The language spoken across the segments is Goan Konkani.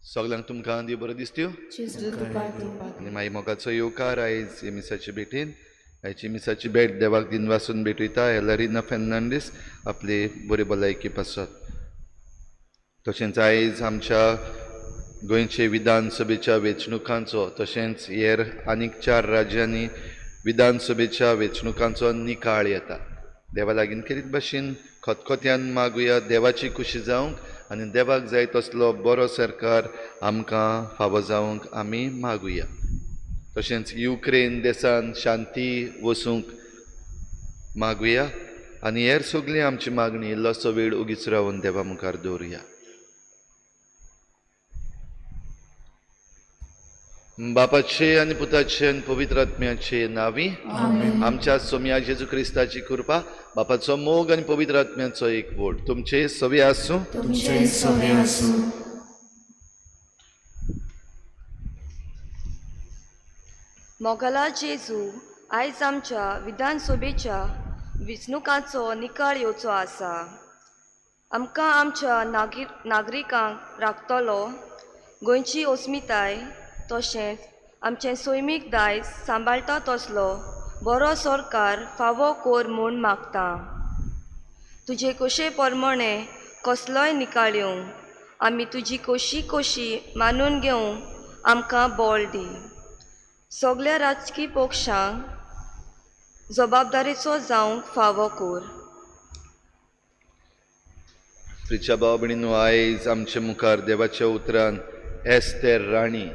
सगळ्यांक तुमकां देव बरो दिसत्यो आनी मागीर मोगाचो येवकार आयज हे मिसाचे भेटेन. आयची मिसाची भेट देवाक दिनवासून भेटयता एलरिना फेर्नांडीस आपले बरे भलायकी पासत. तशेंच आयज आमच्या गोंयचे विधानसभेच्या वेंचणुकांचो तशेंच हेर आनीक 4 राज्यांनी विधानसभेच्या वेंचणुकांचो निकाळ येता. देवा लागीं केरीत भाशेन खतखत्यान मागुया देवाची खुशी जावंक आनी देवाक जाय तसलो बरो सरकार आमकां फावो जावंक आमी मागुया. तशेंच युक्रेन देशान शांती वसूंक मागुया आनी हेर सगळी आमची मागणी इल्लोसो वेळ उगीच रावन देवा मुखार दवरुया. बापाचे आनी पुताचे आनी पवित्र आत्म्याचे नांवी आमच्या सोम्या जेजू क्रिस्ताची कृपा, बापाचो मोग आनी पवित्र आत्म्याचो एकवट तुमचे सवे आसूं. मोगाला जेजू, आयज आमच्या विधानसभेच्या वेंचणुकांचो निकाल येवचो आसा. आमकां आमच्या नागरिकांक राखतलो, गोंयची अस्मिताय तशेंच आमचें सैमीक दायज सांबाळटा तसलो बरो सरकार फावो कोर म्हूण मागता. तुजे कशे प्रमाणे कसलोय निकाल येवं, आमी तुजी कशी कशी मानून घेवंक आमकां बळ दी. सगल्या राजकी पक्षांक जबाबदारीचो जावंक फावो कोर. प्रिच्या भाव भयणींनो, आयज आमचे मुखार देवाच्या उतरान एस्तेर राणी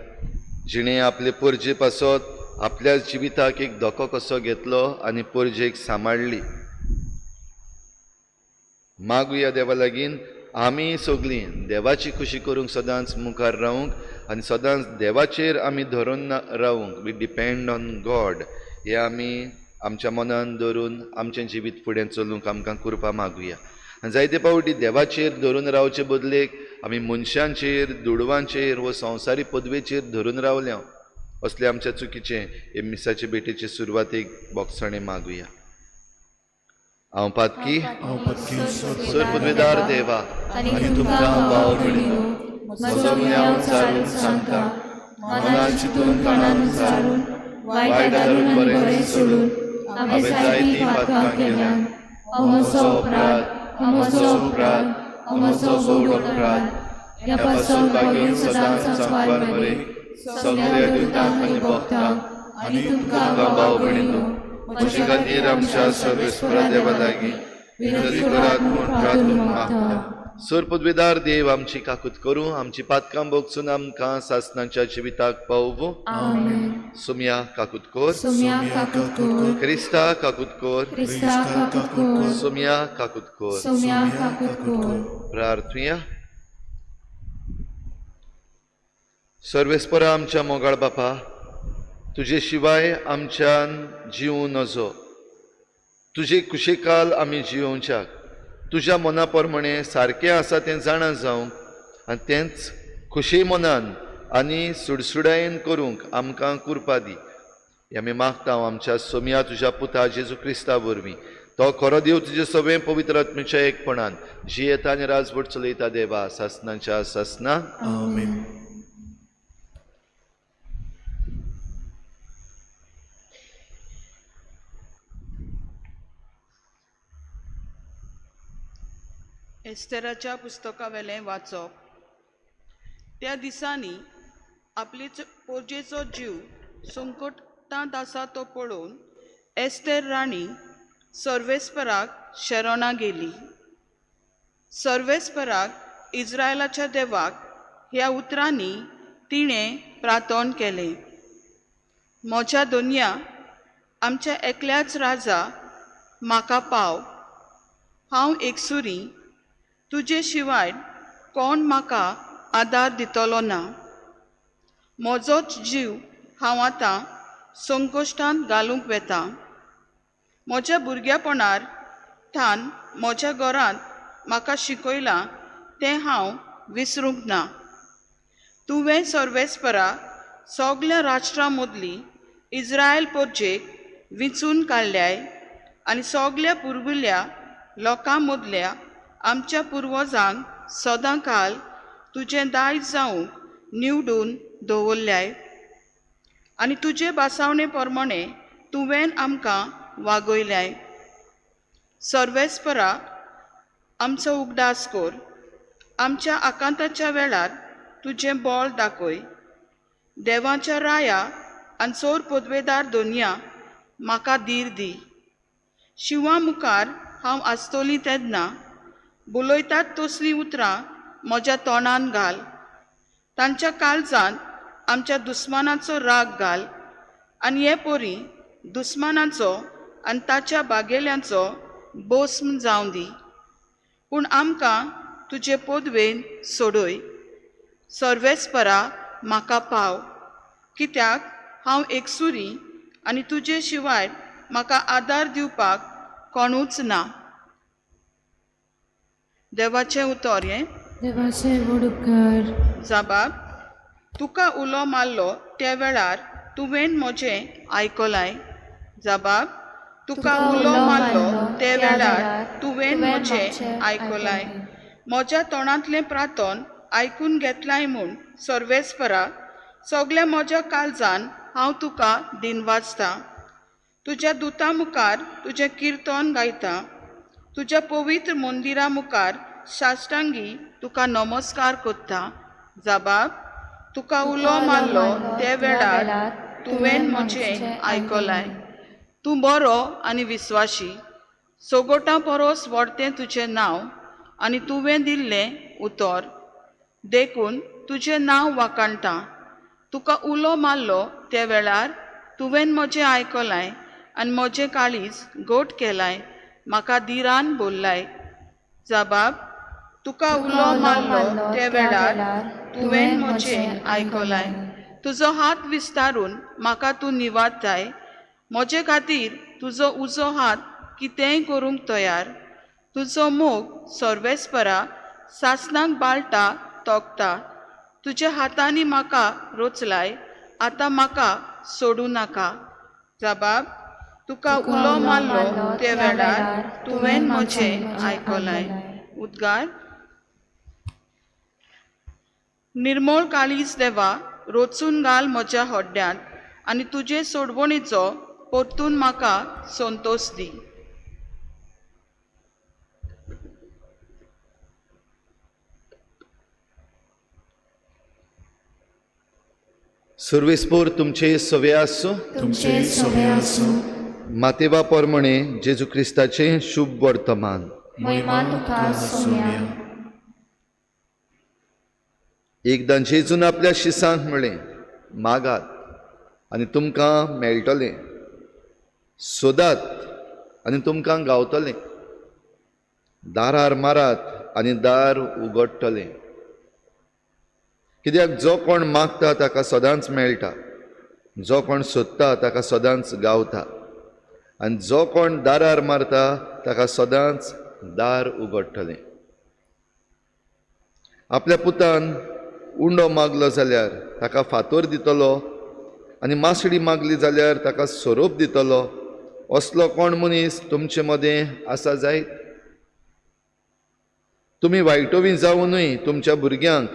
जिणें आपले पोरजे पासत आपल्या जिविताक एक धोको कसो घेतलो आनी पोरजेक सांबाळ्ळी. मागुया देवा लागीं आमी सगळीं देवाची खुशी करूंक सदांच मुखार रावूंक आनी सदांच देवाचेर आमी धरून रावूंक. We depend on God हें आमी आमच्या मनान धरून आमचें जिवीत फुडें चलूंक आमकां कृपा मागुया. आनी जायते फावटी देवाचेर धरून रावचे बदलेक आमी मनशांचेर, दुडवांचेर व संवसारी पदवेचेर धरून रावल्या. असले आमच्या चुकीचें हे मिसाचे भेटेचे सुरवातेक बोगसणें मागुया. हांव पातकी सर पदवेदार देवा आनी तुमकां भाव भयणींनो म्हजो गुन्यांव चारून सांगता, मनान चिंतून तणान चारून वायट धरून बरें सोडून हांवें जायतीं पातकां केल्यात. म्हजो अपराध, म्हजो अपराध, म्हजो व्हड अपराध. ह्या पासून भागून सदांच सांबाळ बरे सगळ्या दुतांक आनी भक्तांक आनी तुमकां भाव भयणींनो म्हजे खातीर आमच्या सर्वेस्परा देवा लागीं विनंती करात म्हूण प्रार्थना मागता. सर पदवेदार देव आमची काकूत करूं, आमची पातकां भोगसून आमकां सासणाच्या जिविताक पावोवं. सुम्या काकूत कोर, क्रिस्ता काकूत कोर, सुम्या काकूत कोर. प्रार्थुया. सर्वेस्परा आमच्या मोगाळ बापा, तुजे शिवाय आमच्यान जिवूं नजो. तुजे कुशेकाल आमी जियोवच्याक तुज्या मना प्रमाणे सारकें आसा तें जाणा जावंक आनी तेंच खुशी मनान आनी सुडसुडायेन करूंक आमकां कृपा दी. हें आमी मागता आमच्या सोमया तुज्या पुता जेजू क्रिस्ता वरवीं. तो खरो देव तुजे सगळें पवित्र आत्म्याच्या एकपणान जियेता आनी राजवट चलयता देवा सासनाच्या सासना. आमेन. एस्तेराच्या पुस्तकावेलें वाचप. त्या दिसांनी आपले पोरजेचो जीव संकटांत आसा तो पळोवन एस्तेर राणी सर्वेस्पराक शरणा गेली. सर्वेस्पराक इस्रायलाच्या देवाक ह्या उतरांनी तिणें प्रार्थन केलें. म्हज्या दोनया आमच्या एकल्याच राजा म्हाका पाव. हांव एकसुरी, तुजे शिवाय कोण म्हाका आदार दितलो ना. म्हजोच जीव हांव आतां संकश्टांत घालूंक वेता. म्हज्या भुरग्यापणार थान म्हज्या घरांत म्हाका शिकयलां तें हांव विसरूंक ना. तुवें सर्वेस्परा सगल्या राष्ट्रां मदली इस्रायल पोरजेक विंचून काडल्याय आनी सगल्या पुर्विल्ल्या लोकां मदल्या आमच्या पुर्वजांक सदां काल तुजें दायज जावंक निवडून दवरल्याय आनी तुजे बासावणे प्रमाणे तुवें आमकां वागयल्याय. सर्वेस्परा आमचो उगडास कर, आमच्या आकांताच्या वेळार तुजें बळ दाखय. देवाच्या राया आनी चोर पदवेदार दोनया म्हाका धीर दी. शिंवा मुखार हांव आसतली तेन्ना बोलयतात तसलीं उतरां म्हज्या तोंडान घाल. तांच्या काळजांत आमच्या दुस्मानाचो राग घाल आनी हे परी दुस्मानाचो आनी ताच्या बागेल्यांचो बोस्म जावं दी. पूण आमकां तुजे पदवेन सोडय. सर्वेस्परा म्हाका पाव, कित्याक हांव एकसुरी आनी तुजे शिवाय म्हाका आदार दिवपाक कोणूच ना. देवाचें उतर हें. देवाचें व्हड उपकार. जाबाब, तुका उलो मारलो त्या वेळार तुवें म्हजें आयकलाय. जाबाब, तुका उलो मारलो त्या वेळार तुवें म्हजें आयकलाय. म्हज्या तोंडांतलें प्रार्थन आयकून घेतलाय म्हूण सर्वेस्परा सगल्या म्हज्या काळजान हांव तुका दिनवाजता. तुज्या दुता मुखार तुजें किर्तन गायता. तुज्या पवित्र मंदिरा मुखार साश्टांगी तुका नमस्कार करता. जाबाब, तुका उलो मारलो त्या वेळार तुवें म्हजें आयकलाय. तूं बरो आनी विस्वाशी, सोगोटां परस व्हडतें तुजें नांव आनी तुवें दिल्लें उतर, देखून तुजें नांव वाखाणटा. तुका उलो मारलो त्या वेळार तुवें म्हजें आयकलाय आनी म्हजें काळीज गोट केलाय, म्हाका धिरान बोल्लाय. जाबाब, तुका उलो मारलो त्या वेळार तुवें म्हजें आयकलाय. तुजो हात विस्तारून म्हाका तूं निवादताय. म्हजे खातीर तुजो उजो हात कितेंय करूंक तयार. तुजो मोग सर्वेस्परा सासणाक बाळटा तोखता. तुज्या हातांनी म्हाका रोचलाय, आतां म्हाका सोडूं नाका. जाबाब, तुका उलो मारलो त्या वेळार तुवें म्हजें आयकलाय. उद्गार. निर्मळ काळीज देवा रोचून घाल म्हज्या हड्ड्यांत आनी तुजे सोडवणीचो परतून म्हाका संतोश दी. सर्वेस्पोर तुमचे सवे आसूं. तुमचे सवे आसूं. मातेवा प्रमाणे जेजू क्रिस्ताचें शुभ वर्तमान. महिमा तुका सोम्या. एकदां जेजून आपल्या शिसांक म्हळें, मागात आनी तुमकां मेळटलें, सोदात आनी तुमकां गावतलें, दारार मारात आनी दार उगडटलें. कित्याक जो कोण मागता ताका सदांच मेळटा, जो कोण सोदता ताका सदांच गावता, आनी जो कोण दारार मारता ताका सदांच दार उगडटलें. आपल्या पुतान उंडो मागलो जाल्यार ताका फातोर दितलो, आनी मासडी मागली जाल्यार ताका सोरोप दितलो असलो कोण मनीस तुमचे मदें आसा जायत? तुमी वायटोवी जावनूय तुमच्या भुरग्यांक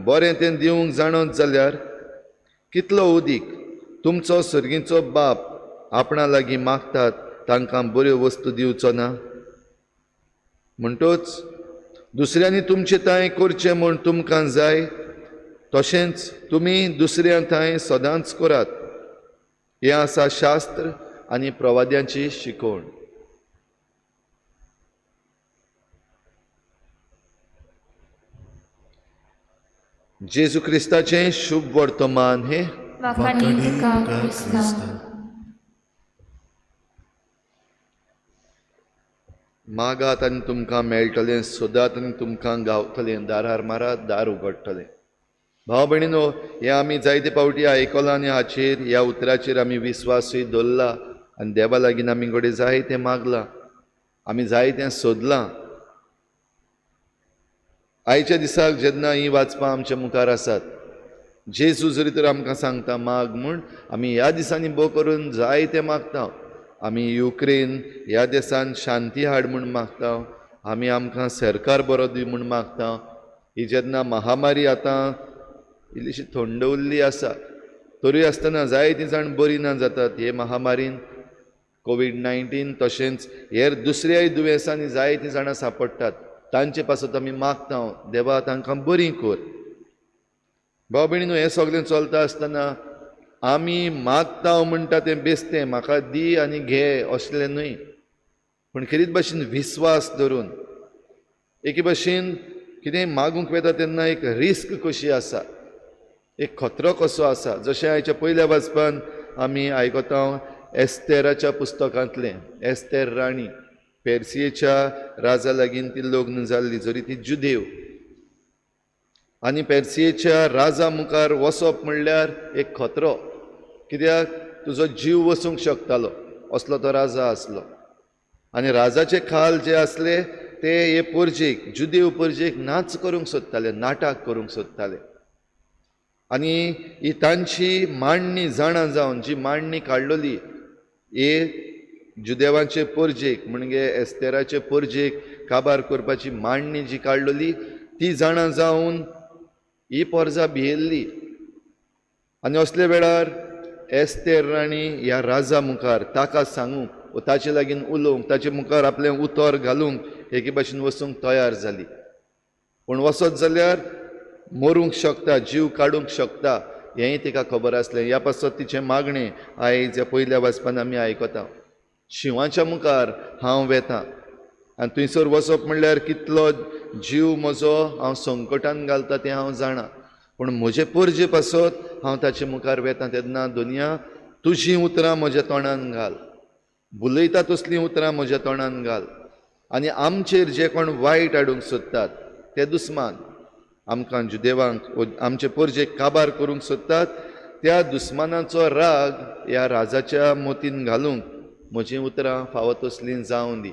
बरें तें दिवंक जाणत जाल्यार कितलो उदीक तुमचो सर्गीचो बाप आपणा लागीं मागतात तांकां बऱ्यो वस्तू दिवचो ना? म्हणटच दुसऱ्यांनी तुमचे थांय करचें म्हूण तुमकां जाय तशेंच तुमी दुसऱ्यां थांय सदांच करात. हें आसा शास्त्र आनी प्रवाद्यांची शिकवण. जेजू क्रिस्ताचें शुभ वर्तमान हें. वाखाणी तुका क्रिस्ता. मागात आनी तुमकां मेळटलें, सोदात आनी तुमकां गावतलें, दारार मारात दार उगडटलें. भाव भयणीनो, हें आमी जायते फावटी आयकलां आनी हाचेर ह्या उतराचेर आमी विस्वासूय दवरला आनी देवा लागीं आमी कडेन जायतें मागलां, आमी जायतें सोदलां. आयच्या दिसाक जेन्ना हीं वाचपां आमच्या मुखार आसात, जेजू जरी तर आमकां सांगता माग म्हूण, आमी ह्या दिसांनी भोव करून जायतें मागता. आमी युक्रेन ह्या देशान शांती हाड म्हूण मागता, आमी आमकां सरकार बरो दी म्हूण मागता. ही जेन्ना महामारी आतां इल्लीशी थंड उरली आसा तरूय आसतना जायतीं जाण बरी ना जातात हे महामारीन, कोवीड-19 तशेंच हेर दुसऱ्याय दुयेंसांनी जायतीं जाणां सांपडटात. तांचे पासत आमी मागता, देवा तांकां बरी कर. भाव भयणीनो, हें सगळें चलता आसतना आमी मागता म्हणटा तें बेस्तें म्हाका दी आनी घे असलें न्हय, पूण खेरीत भाशेन विस्वास धरून एके भाशेन कितें मागूंक वता तेन्ना एक रिस्क कशी आसा, एक खतरो कसो आसा. जशें आयच्या पयल्या वाचपान आमी आयकता एस्तेराच्या पुस्तकांतलें, एस्तेर राणी पेर्सियेच्या राजा लागीं ती लग्न जाल्ली, जरी ती जुदेव, आनी पेर्सियेच्या राजा मुखार वचप म्हणल्यार एक खतरो, कित्याक तुजो जीव वचूंक शकतालो असलो तो राजा आसलो. आनी राजाचे खाल जे आसले ते हे पोरजेक, जुदेव पोरजेक नाच करूंक सोदताले, नाटक करूंक सोदताले. आनी ही तांची मांडणी जाणा जावन जी मांडणी काडलोली हे जुदेवांचे पोरजेक म्हणजे एस्तेराचे पोरजेक काबार करपाची मांडणी जी काडलोली ती जाणा जावन ही पोरजा भियेल्ली. आनी असले वेळार एस्तेर राणी ह्या राजा मुखार ताका सांगूंक वो ताचे लागीं उलोवंक, ताचे मुखार आपलें उतर घालूंक एके भाशेन वचूंक तयार जाली. पूण वचत जाल्यार मरूंक शकता, जीव काडूंक शकता हेंय तिका खबर आसलें. ह्या पासत तिचें मागणें आयज ह्या पयल्या वाचपान आमी आयकता, शिंवाच्या मुखार हांव वेता आनी थंयसर वचप म्हणल्यार कितलो जीव म्हजो हांव संकटान घालता तें हांव जाणा, पूण म्हजे पोरजे पासत हांव ताचे मुखार वेता तेन्ना दुनिया तुजीं उतरां म्हज्या तोंडान घाल, उलयता तसलीं उतरां म्हज्या तोंडान घाल. आनी आमचेर जे कोण वायट हाडूंक सोदतात ते दुस्मान आमकां जुदेवांक आमचे पोरजेक काबार करूंक सोदतात, त्या दुस्मानाचो राग ह्या राजाच्या मोतीन घालूंक म्हजीं उतरां फावो तसलीं जावं दी.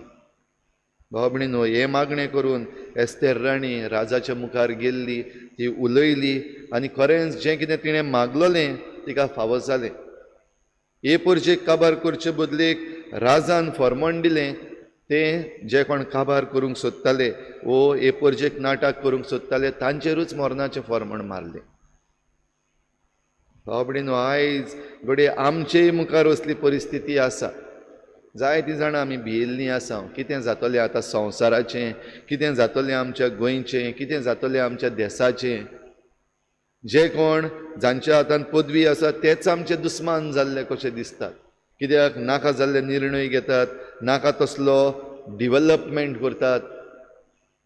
भाव भयणीनो, हें मागणें करून एस्तेर राणी राजाच्या मुखार गेल्ली, ती उलयली आनी खरेंच जें कितें तिणें मागलोलें तिका फावो जालें. हे पोरजेक काबार करचे बदलेक राजान फॉर्मण दिलें तें जे कोण काबार करूंक सोदताले वो हे पोरजेक नाटक करूंक सोदताले तांचेरूच मरणाचें फॉर्मण मारलें. भाव भयणीनो, आयज घडये आमचेय मुखार असली परिस्थिती आसा. जायतीं जाणां आमी भियेल्लीं आसा, कितें जातलें आतां संवसाराचें, कितें जातलें आमच्या गोंयचें, कितें जातलें आमच्या देसाचें. जे कोण जांच्या हातान पदवी आसा तेच आमचे दुस्मान जाल्ले कशे दिसतात, कित्याक नाका जाल्ले निर्णय घेतात, नाका तसलो डिवलपमेंट करतात,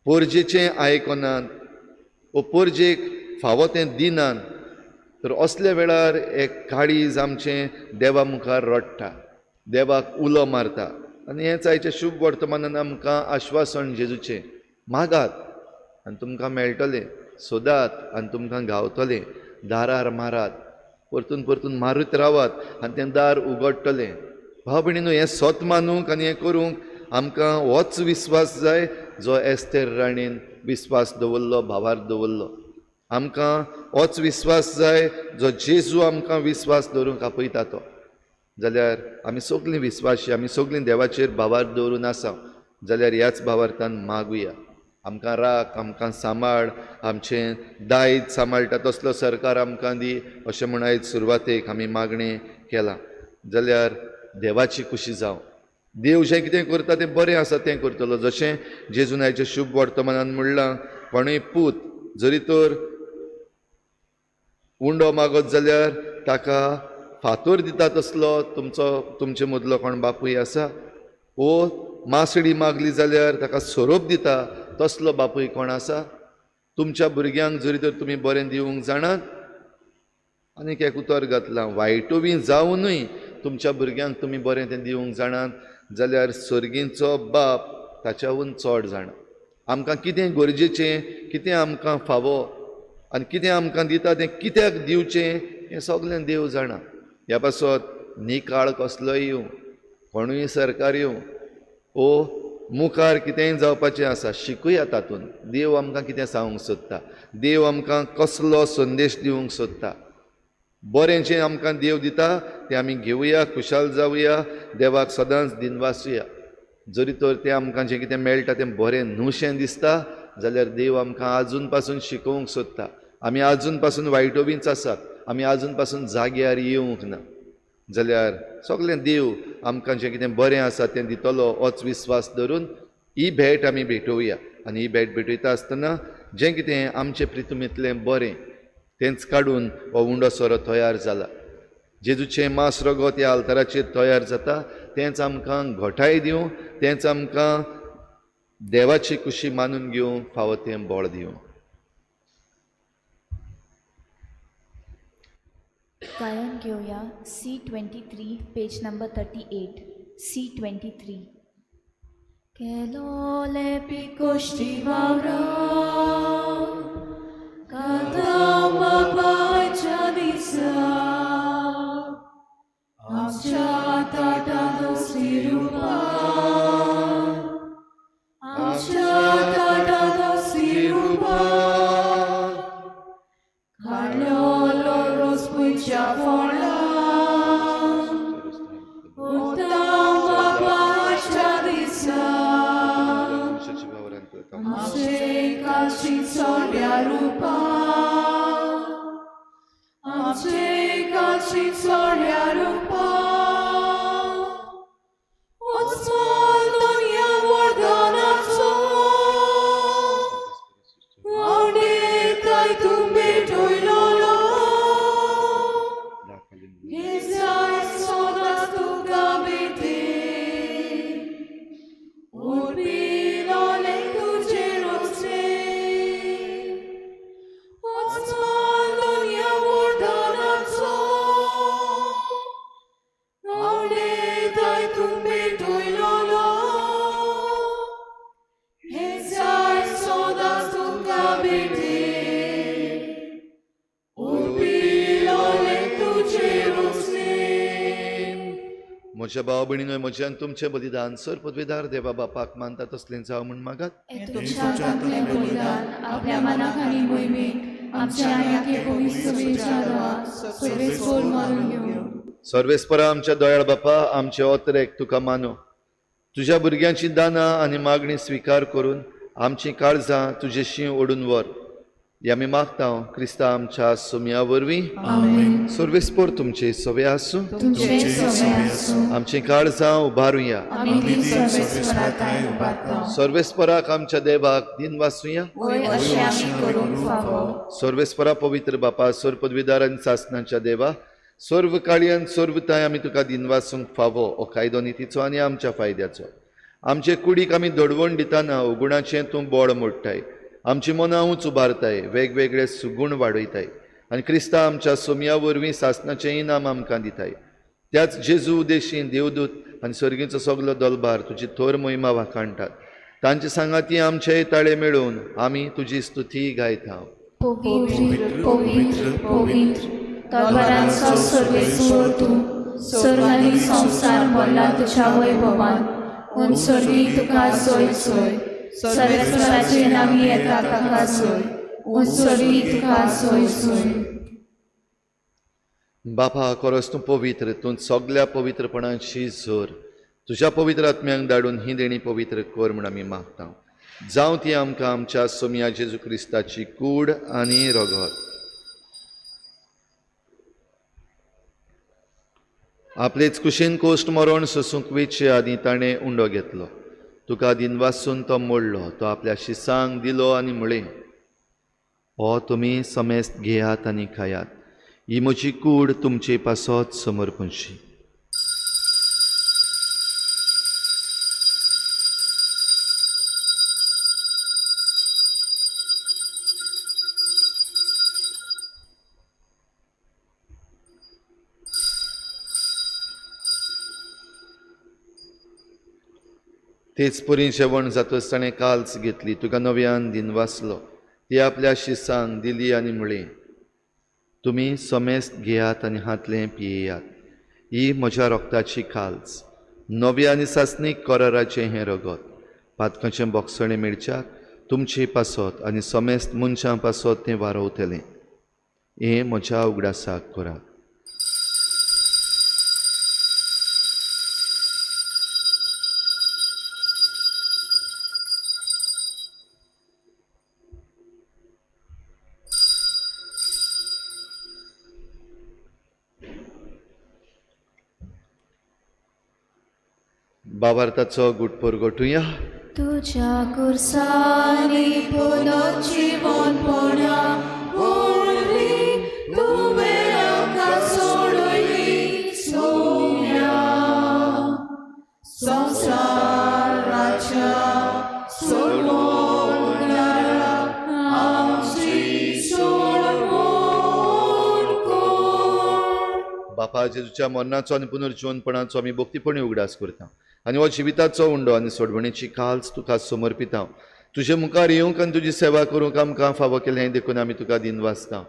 पोरजेचें आयकनात वो पोरजेक फावो तें दिनात. तर असल्या वेळार एक काळीज आमचें देवा मुखार रडटा, देवाक उलो मारता. आनी हेंच आयच्या शुभ वर्तमानान आमकां आश्वासन जेजूचें, मागात आनी तुमकां मेळटलें, सोदात आनी तुमकां गावतलें, दारार मारात, परतून परतून मारीत रावात आनी तें दार उगडटलें. भाव भयणीनो, हें सत मानूंक आनी हें करूंक आमकां होच विस्वास जाय जो एस्तेर राणीन विस्वास दवरलो, भावार दवरलो. आमकां होच विस्वास जाय जो जेजू आमकां विस्वास दवरूंक आपयता तो. जाल्यार आमी सगळीं विस्वाशी, आमी सगळीं देवाचेर भावार्थ दवरून आसा, जाल्यार ह्याच भावार्थान मागुया. आमकां राख, आमकां सांबाळ, आमचें दायज सांबाळटा तसलो सरकार आमकां दी अशें म्हूण आयज सुरवातेक आमी मागणें केलां. जाल्यार देवाची खुशी जावं. देव जें कितें करता तें बरें आसा तें करतलो. जशें जेजून आयच्या शुभ वर्तमानान म्हणलां, कोणूय पूत जरी तर उंडो मागत जाल्यार ताका फातोर दिता तसलो तुमचो तुमचे मदलो कोण बापूय आसा, ओ मासडी मागली जाल्यार ताका सोरोप दिता तसलो बापूय कोण आसा. तुमच्या भुरग्यांक जरी तर तुमी बरें दिवंक जाणात, आनीक एक उतर घातलां, वायटूय बी जावनूय तुमच्या भुरग्यांक तुमी बरें तें दिवंक जाणात जाल्यार सर्गींचो बाप ताच्याहून चड जाणा. आमकां कितें गरजेचें, कितें आमकां फावो आनी कितें आमकां दिता तें कित्याक दिवचें हें सगळें देव जाणा. ह्या पासत निकाळ कसलोय येवं, कोणूय सरकार येवं, ओ मुखार कितेंय जावपाचें आसा, शिकूया तातूंत देव आमकां कितें सांगूंक सोदता, देव आमकां कसलो संदेश दिवंक सोदता. बरें जें आमकां देव दिता तें आमी घेवया, खुशाल जावया, देवाक सदांच दिनवासुया. जरी तर तें आमकां जें कितें मेळटा तें बरें न्हूशें दिसता जाल्यार देव आमकां आजून पासून शिकोवंक सोदता. आमी आजून पासून वायटोबीच आसात, आमी आजून पासून जाग्यार येवंक ना, जाल्यार सगळें देव आमकां जें कितें बरें आसा तें दितलो होच विस्वास धरून ही भेट आमी भेटोवया. आनी ही भेट भेटयता आसतना जें कितें आमचे प्रितुमेंतलें बरें तेंच काडून हो उंडो सोरो तयार जाला. जेजूचें मांस रगत ह्या आल्ताराचेर तयार जाता तेंच आमकां घटाय दिवं, तेंच आमकां देवाची खुशी मानून घेवंक फावो तें बळ दिवं. गायन घेवया C23 page number 38. C23. केलोले पिकोश्टी वावरा कांता बापाच्या दिसा आमच्या ताटा दोस्ती रुपा, आमच्या ताटा दोस्ती रुपा काडलोलो रोस पुयच्या फोंडा उता बापाच्या दिसा आमचे काशी चोड्या रुपा, आमचे काशी चोड्या रुपा उचमोल दुनिया वरदानाचो आवडेताय तूं भेटयलोलो हे जाय सदांच तुका भेटे उर्बिलोले तुजे रोसणे उचमोल दुनिया वरदानाचो आवडेताय तूं भेटयलोलो हे जाय सदांच तुका भेटे उर्बिलोले तुजे रोसणे. म्हज्या भाव भयणीनो, म्हज्यान तुमचें बलिदान सर पदवेदार देवा बापाक मानता तसलें जावं म्हूण मागात. तुमच्या हातांतलें बलिदान आपल्या मनाक आनी मोहिमेक आमच्या आनी पवित्र सभेच्या सर्वेस्पर मानून घेवं. सर्वेस्परा आमच्या दयाळ बापा, आमचे ओतरेक तुका मानू. तुज्या भुरग्यांची दानां आनी मागणी स्विकार करून आमचीं काळजां तुजेशी ओडून व्हर. हे आमी मागता क्रिस्ता आमच्या सुमया वरवीं. सर्वेस्पर तुमचे सवे आसूं. तुमचे सवे आसूं. आमचीं काळजां उबारुया. आमी ती सर्वेस्परा उबारता. सर्वेस्पराक आमच्या देवाक दिनवासुया. वय अशें आमी करूंक फावो. सर्वेस्परा पवित्र बापा, सर्व पदवीदार आनी सासनाच्या देवा, सर्व काळयान सर्वताय आमी तुका दिनवासूंक फावो. हो कायदो नितीचो आनी आमच्या फायद्याचो. आमचे कुडीक आमी दडवण दितना अवगुणाचें तूं बोळ मोडटाय, आमची मनां उंच उबारताय, वेगवेगळे सुगूण वाडयताय आनी क्रिस्ता आमच्या सोमया वरवीं सासनाचें इनाम आमकां दिताय. त्याच जेजू उदेशी देवदूत आनी सर्गीचो सगलो दलबार तुजी थोर मोहिमा वाखाणटात. तांचे सांगाती आमचे ताळे मेळोवन आमी तुजी स्तुती गायता. पवित्र पवित्र पवित्र तलवारांचो सर्वेस्पर तूं, स्वर्ग आनी संवसार भरला तुज्या वैभवान. पूण सर्गी तुका सोय सोय, सर्वेस्पराचे नांवी येता ताका सोय, उत्सर्गी तुका सोय सोय. बापा खरोच तूं पवित्र, तूं सगल्या पवित्रपणाची जोर. तुज्या पवित्र आत्म्यांक धाडून ही देणी पवित्र कर म्हूण आमी मागता. जावं ती आमकां आमच्या सोमया जेजू क्रिस्ताची कूड आनी रगत. आपलेच कुशीन कोश्ट मरण सोसूंक वेचे आदीं ताणें उंडो घेतलो. तुका दिनवासून तो मोडलो, तो आपल्या शिसांक दिलो आनी म्हळें, हो तुमी समेस्त घेयात आनी खायात, ही म्हजी कूड तुमचे पासत समर्पणशी. तेच परी जेवण जातच ताणें काल्स घेतली, तुका नव्यान दिनवासलो, ती आपल्या शिसांक दिली आनी म्हळें, तुमी समेस्त घेयात आनी हातलें पियेयात, ही म्हज्या रोगताची काल्स, नव्या आनी सासणीक कराराचें हें रगत, पातकांचें बोगसणें मेळच्याक तुमचे पासत आनी समेस्त मनशां पासत तें वारोवतलें. हें म्हज्या उगडासाक करात. बाबार्थाचो गुटपोर गोठुया. तुझ्या कुर्सानी पुनर्जीवनपणा वरवीं तुवें आमकां सोडयली सोम्या. संवसाराच्या सोडवणारा आमची सोडवण कर. बापा जेजूच्या मरणाचो आनी पुनर्जीवनपणाचो आमी भक्तीपणी उगडास करता आनी हो जिविताचो उंडो आनी सोडवणेची काल्स तुका समर्पिता. तुजे मुखार येवंक आनी तुजी सेवा करूंक आमकां फावो केलें देखून आमी तुका दिनवासता.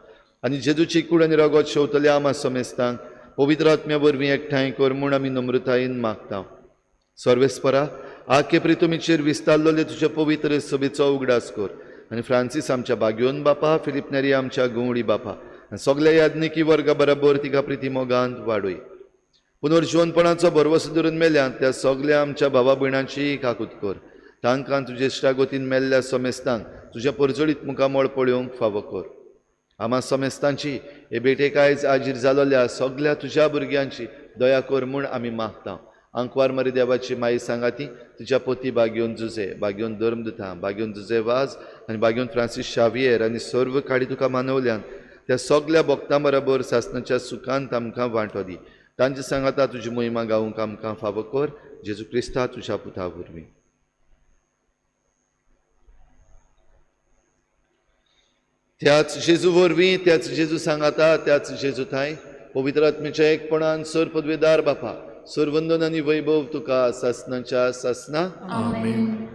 आनी जेजूची कूड आनी रगत शेवतल्या आमा समेस्तांक पवित्र आत्म्या वरवीं एकठांय कर म्हूण आमी नम्रतायेन मागता. सर्वेस्परा आखे प्रितुमीचेर विस्तारलेले तुजे पवित्र सभेचो उगडास कर आनी फ्रांसीस आमच्या बाग्योन बापा, फिलीप नेरी आमच्या गवळी बापा आनी सगल्या याज्ञिकी वर्गा बराबर तिका प्रिती मोगांत वाडय. पुनर्जीवनपणाचो भरवसो धरून मेल्यात त्या सगल्या आमच्या भावा भयणांची काकूत कर. तांकां तुजे इश्टागतीन मेल्ल्या समेस्तांक तुज्या परजळीत मुखामळ पळोवंक फावो कर. आमा समेस्तांची हे भेटेक आयज आजीर जालोल्या सगल्या तुज्या भुरग्यांची दया कर म्हूण आमी मागता. आंकवार मरी देवाची माई सांगाती तुज्या पोती बागेवन जुजे, बागेवन धर्मदुता, बागेवन जुजे वाज आनी बागेवन फ्रांसीस शावियर आनी सर्व काडी तुका मानवल्यान त्या सगल्या भक्तां बराबर सासणाच्या सुखांत आमकां वांटो दी. तांचे सांगाता तुजी मोहिमा गावंक आमकां फावो कर. जेजू क्रिस्ता तुज्या पुता वरवीं. त्याच जेजू वरवीं, त्याच जेजू सांगाता, त्याच जेजू थांय पवित्र आत्म्याच्या एकपणान सर पदवेदार बापा, सरवंदन आनी वैभव तुका सासणाच्या सासना. आमेन.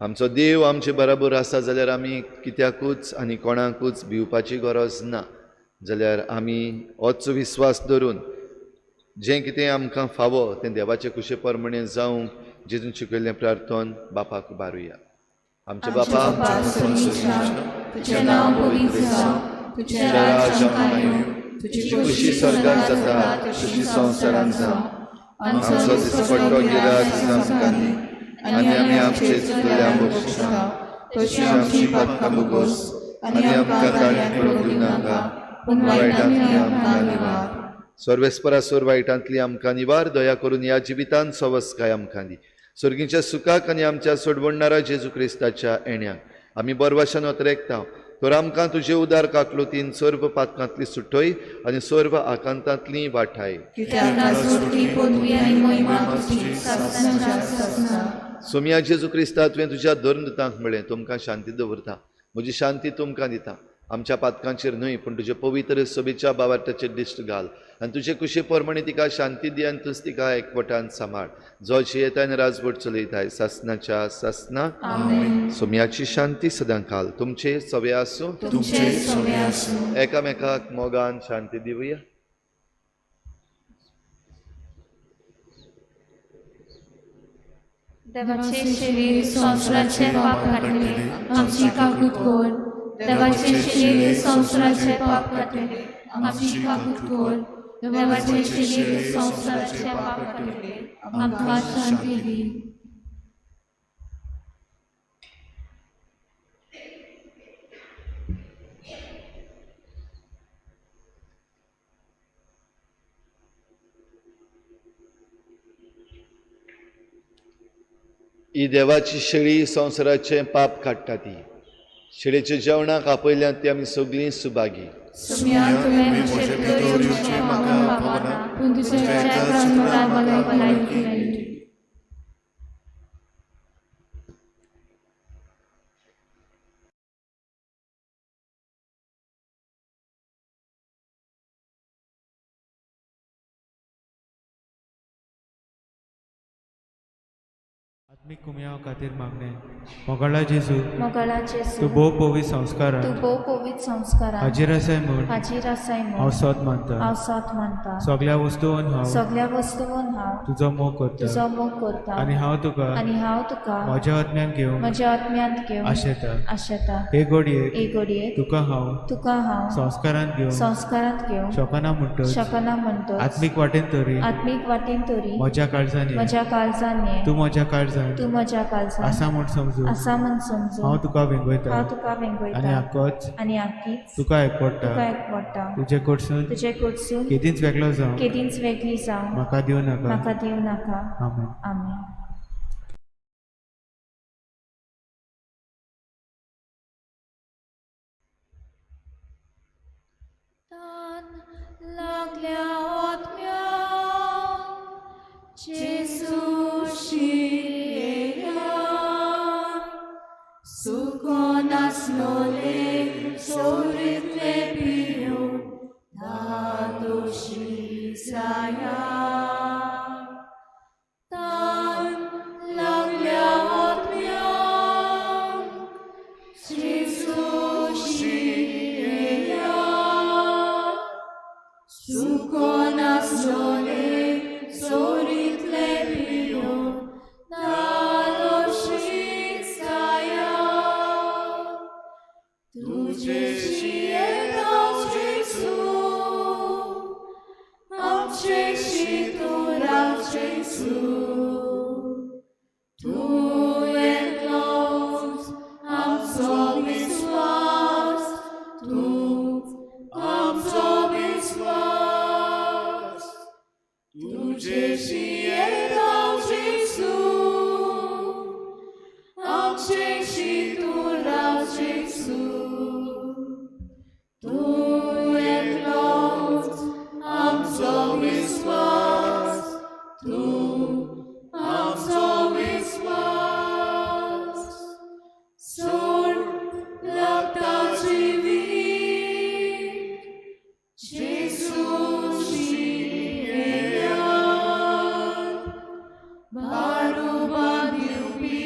आमचो देव आमचे बराबर आसा जाल्यार आमी कित्याकूच आनी कोणाकूच भिवपाची गरज ना. जाल्यार आमी होच विस्वास धरून जें कितें आमकां फावो तें देवाचे कुशे प्रमाणे जावंक जेजून शिकयल्लें प्रार्थन बापाक बारुया. आमच्या बापा तुझें नांव पवित्र जावं, तुझें राज्य आमकां येवं, तुजी तुजी खुशी स्वर्गात जाता तशी संवसारांत जावं. आमचो दिसपट्टो गिरास आमकां दी आनी आमी आमचे चुकल्या बक्षिता तशी आमची पातकां भोगोस आनी आमकां ताळ्यां पडूंक दिवनाका, पूण वायटांतली आमकां निवार. सर्वेस्परा सोर वायटांतली आमकां निवार. दया करून ह्या जिवितांत सवसकाय आमकां दी. सर्गीच्या सुखाक आनी आमच्या सोडवणणारा जेजू क्रिस्ताच्या येण्याक आमी बरवाशान अतरेकता. तर आमकां तुजे उदार काकलुतीन सर्व पातकांतली सुटय आनी सर्व आकांतांतली वाठाय. सोमया जेजू क्रिस्ता तुवें तुज्या धर्मदूतांक म्हळें, तुमकां शांती दवरता, म्हजी शांती तुमकां दिता. आमच्या पातकांचेर न्हय पूण तुजे पवित्र सभेच्या बावार्थाचेर दिश्ट घाल आनी तुजे कुशे प्रमाणे तिका शांती दी आनी तूंच तिका एकवटान सांबाळ, जो जियेता आनी राजवट चलयताय सासणाच्या सासना. सोमयाची शांती सदां काल तुमचे सवे आसूं. एकामेकाक मोगान शांती दिवया. देवाचे शिरे संवसाराचे पाप काडटले आमची काकूत कर. देवाचे शिरे संवसाराचे पाप काडटले आमची काकूत कर. देवाचे शिरे संवसाराचे पाप काडटले आमकां शांती दी. ही देवाची शेळी संवसाराचें पाप काडटा ती शेळेच्या जेवणाक आपयल्यान ती आमी सगळीं सुभागी. आत्मीक कुमयाव खातीर मागणें. मोगाळा जेजू, मोगाळा जेजू, तूं भोव पवित्र संस्कारान, तूं भोव पवित्र संस्कारान हाजीर आसाय म्हूण, हाजीर आसाय म्हूण हांव सोद मानता, हांव सोद मानता. सगळ्या वस्तून हांव, सगळ्या वस्तून हांव तुजो मोग करता, तुजो मोग करता. आनी हांव तुका, आनी हांव तुका म्हज्या आत्म्यान घेवन, म्हज्या आत्म्यांत घेवन आशेता, आशेता. हे घडयेक, हे घडयेक तुका हांव, तुका हांव संस्कारांत घेवन, संस्कारांत घेवन शकना म्हणटच, शकना म्हणटच, आत्मीक वाटेन तरी, आत्मीक वाटेन तरी म्हज्या काळजान, म्हज्या काळजान ये, तूं म्हज्या काळजान, तूं म्हज्या काळजान आसा म्हूण समजून, आसा म्हूण समजून हांव तुका वेंगयता, हांव तुका वेंगयता. आनी आकोच, आनी आकीच तुका एकवडटा, तुका एकवडटा. तुजे कडसून, तुजे कडसून केदींच वेगळो जावं, केदींच वेगळी जावं म्हाका दिवं नाका, म्हाका दिवं नाका. आमेन. आमेन. तान लागल्या आत्म्याक जेजू शियेया, सुको नासलोले सोरीतले पिवन धादोशी जाया. तान लागल्या आत्म्याक जेजू शियेया, सुको नासलोले सोरीतले पिवन धादोशी जाया. तुजे शियेता जेजू, आमचे तूं राव जेजू, तूं एकलोच आमचो विस्वास, तूं आमचो विस्वास. तुजे शियेता जेजू, आमचे तूं राव जेजू, तूं एकलोच आमचो विस्वास, तूं आमचो विस्वास. सोड लागता जिवीत जेजू शियेया, बारुबा दिवपी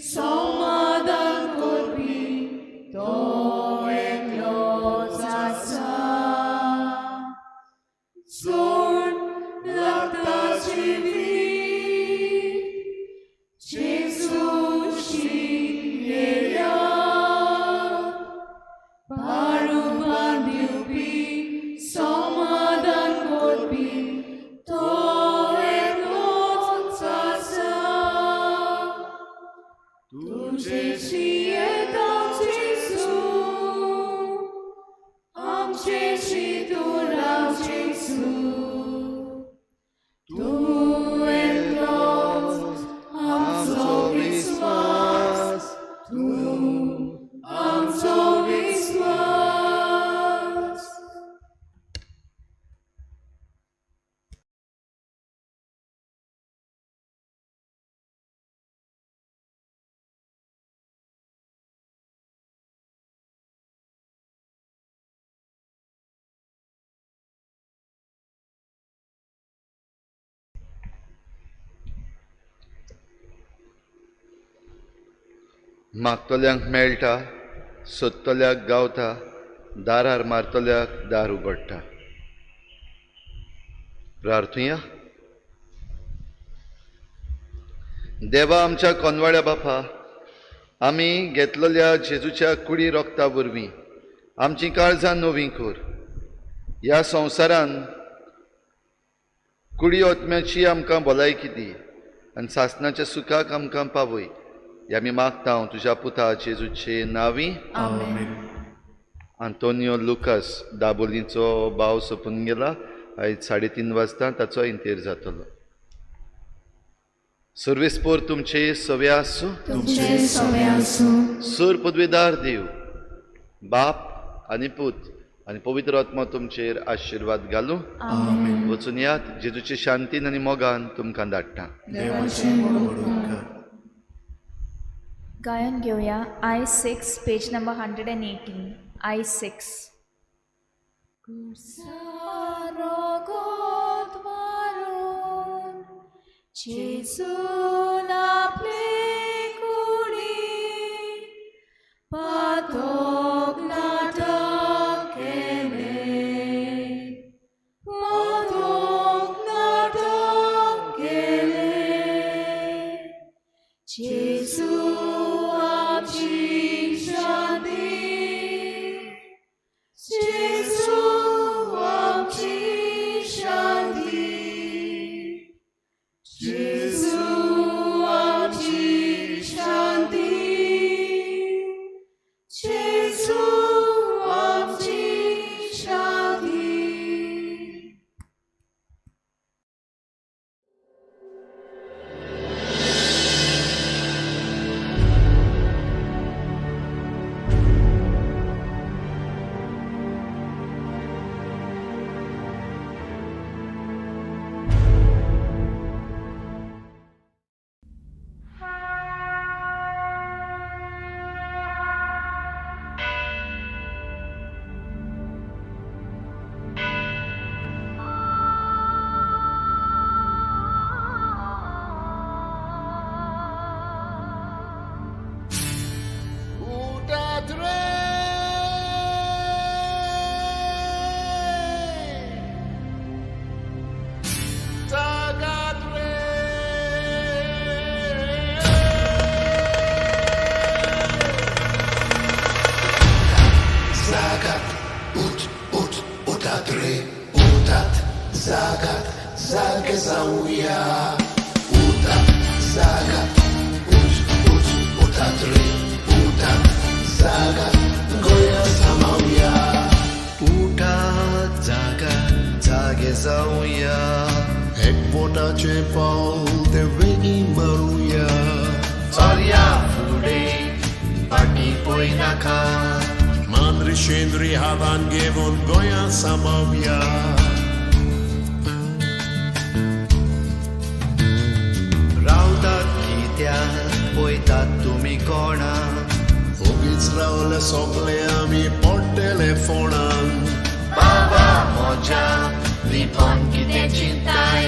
समाधान करपी तो एकलोच आसा. सोड लागता जिवीत जेजू शियेया, बारुबा दिवपी समाधान करपी तो एकलोच आसा. तुजे शियेता जेजू, आमचे तूं राव जेजू, तूं एकलोच आमचो विस्वास, तूं आमचो विस्वास. मागतल्यांक मेळटा, सोदतल्याक गावता, दारार मारतल्याक दार उगडटा. प्रार्थुया. देवा आमच्या कोनवाड्या बापा, आमी घेतलेल्या जेजूच्या कुडी रोगता वरवीं आमची काळजां नवीं कर. ह्या संवसारान कुडी आत्म्याची आमकां भलायकी दी आनी सासणाच्या सुखाक आमकां पावय. हे आमी मागता तुज्या पुता जेजूचे नांवी. आमेन. आंतोनियो लुकास दाबोलीचो भाव सोंपून गेला. आयज 3:30 वाजता ताचो इंतेर जातलो. सर्वेस्पोर तुमचे सवे आसूं. तुमचे सवे आसूं. सूर पदवीदार देव बाप आनी पूत आनी पवित्र आत्मा तुमचेर आशिर्वाद घालूं. आमेन. वचून यात जेजूचे शांतीन आनी मोगान तुमकां धाडटा. देवाचें व्हड उपकार. गायन घेवया I6 page number 118. I6. रगत मारून जेजून आपले कुडीक पातक नाटक केलें, पातक नाटक केलें. जेजू आमची शांती, जेजू आमची शांती, जेजू आमची शांती, जेजू आमची शांती. Zagat, ut, ut, utadre, utat, zagat, zagezauja. Utat, zagat, ut, ut, utadre, utat, zagat, goya samauja. उठात जागा जागे जावया. एकवटाचें पावल तें वेगीं मारुया. चलया फुडें फाटीं पळयनाका. मांद्री शेंद्री हातान घेवन गोंया सांबाळया. रावतात कित्याक पळयतात तुमी कोणा. ओगीच रावले सोंपले आमी पडटले फोणान. बाबा म्हज्या लिपोन कितें चिंताय.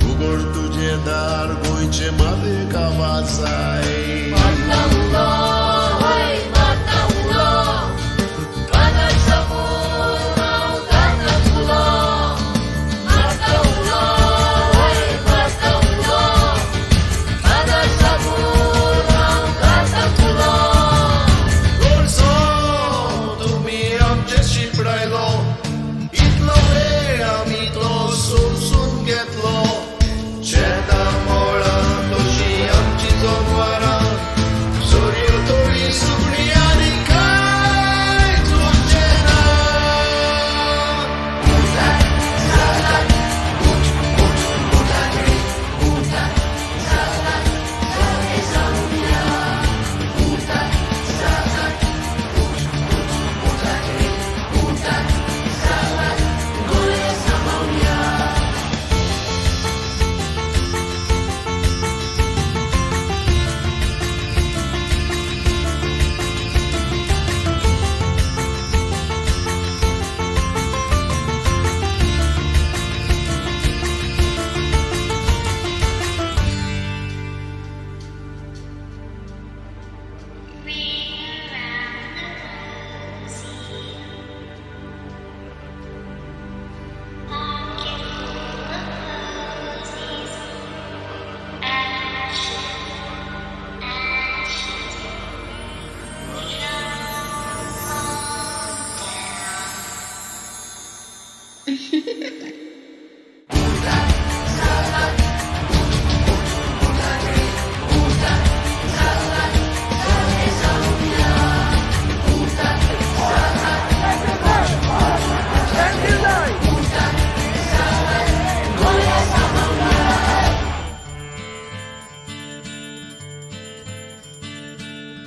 उगड तुजें दार गोंयचे मातयेक आवाज जाय. मारता उलो, हय मारता उलो, कानार साकून हांव घालता उलो. मारता उलो, हय मारता उलो, कानार साकून हांव घालता उलो. गोडसो तुमी आमचे शिपडायलो. इतलो वेळ आमी तो सोसून घेतलो. शेतां मळां तशी आमची जनवरां.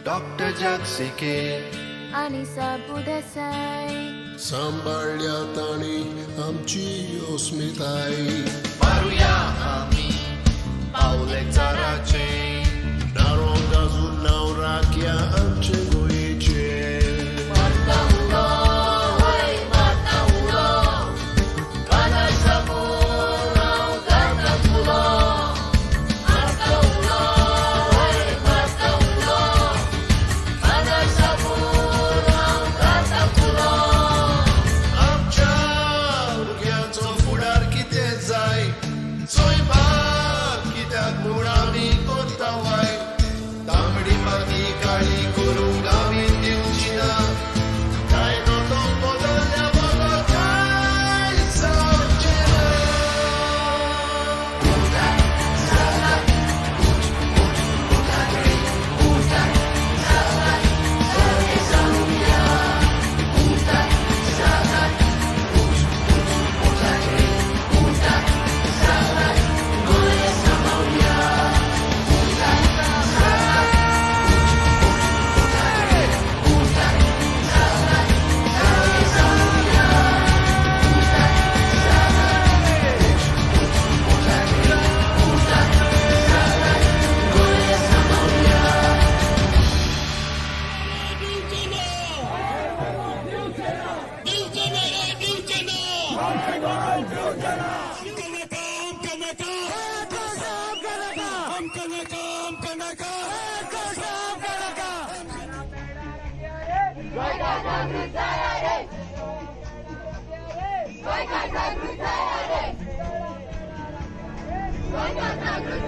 डॉक्टर जागसिके आनी प्रभुदेसाय सांबाळ्ळ्या तांणी आमची अस्मिताय. मारुया आमी पावले चाराचे, नारो गाजून नांव राखया आमचे गोंयचे. मारता उलो, हय मारता उलो, कानार साकून हांव घालता उलो. मारता उलो, हय मारता उलो, कानार साकून हांव घालता उलो. आमच्या भुरग्यांचो फुडार कितें जाय, चोयपाक कित्याक म्हूण आमी करता वायट. तांबडी माती काळी करूंक आमी दिवची ना, कायदो तो बदलल्या बगर कांय जावचें ना. गोंयकार जागृत जाया रे, गोंयकार जागृत.